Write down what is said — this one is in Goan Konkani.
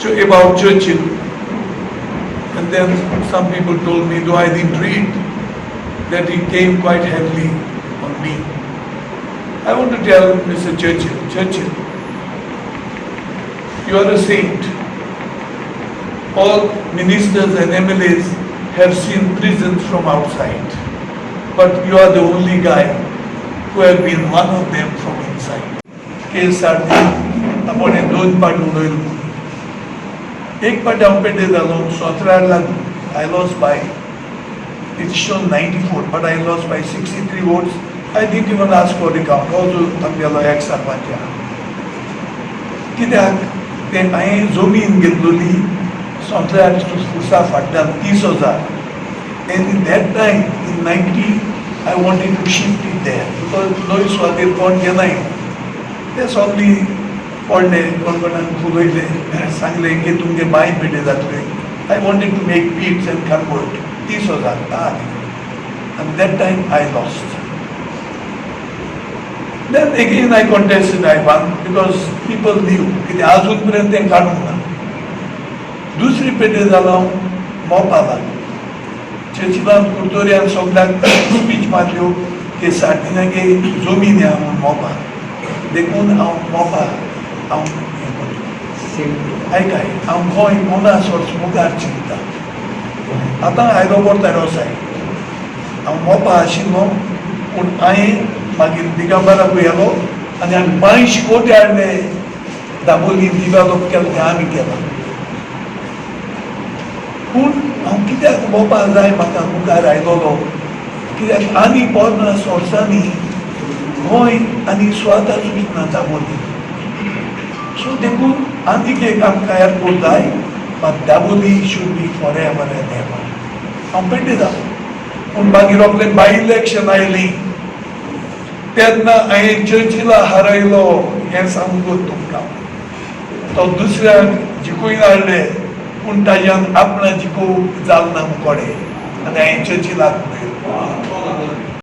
About Churchill. And then some people told me, though I didn't read, that he came quite heavily on me. I want to tell Mr. Churchill, Churchill, you are a saint. All ministers and MLAs have seen prisons from outside, but you are the only guy who have been one of them from inside. Case Sardinha आपण दोन पाट उडयलो. एक पाट हांव पेड्डे जालो सोत्रार लागलो. I lost by, it's shown 94, but I lost by 63 votes. I didn't even ask for recount. Also आमगेलो एक्स सरपंच आहा. कित्याक तें हांवें जमीन घेतलेली सोंतल्यार फुडसा फाटल्यान 30,000, and in that time, in 90, I wanted to shift it there because नवी सुवातेर कोण घेनाय. ते सगळीं पडले, कोण कोणाक फुलयले, सांगले की तुमगे बांय पेटे जातले. I wanted to make pits and convert 30,000 आनी that time I lost. Then again I contested, I won because people knew कितें अजून पर्यंत तें काडूंक ना. दुसरी पेटे जालो हांव मोपा लागलो. चर्चिलान कुर्तोर्यान सगळ्याक स्पीच मारल्यो की सार्दिनागे जमीन या म्हूण मोपा, देखून हांव मोपा हांव हें करता. आयकाय, हांव गोंय 50 वर्स मुखार चिंतता. आतां आयलो पडटा रोसाय. हांव मोपा आशिल्लो, पूण हांवें मागीर दिगंबराक गेलो आनी आमी 82 कोटी हाडले. दाबोली डिवेलप केलें तें आमी केलां. पूण हांव कित्याक मोपा जाय म्हाका मुखार आयलोलो, कित्याक आनी 50 वर्सांनी गोंय आनी स्वताच ना दाबोली. सो देखून आनीक एक आमकां एअरपोर्ट जाय, but Dabolim should be for ever and ever. हांव पेड्डे जालो, पूण मागीर रोखडें बाय इलेक्शन आयली तेन्ना हांवें चर्चिला हारयलो हें सांगूंक तुमकां. तो दुसऱ्याक जिखून हाडले, पूण ताज्यान आपणा जिखोवंक जालना मुकोडे आनी हांवें चर्चिलाक उडयलो.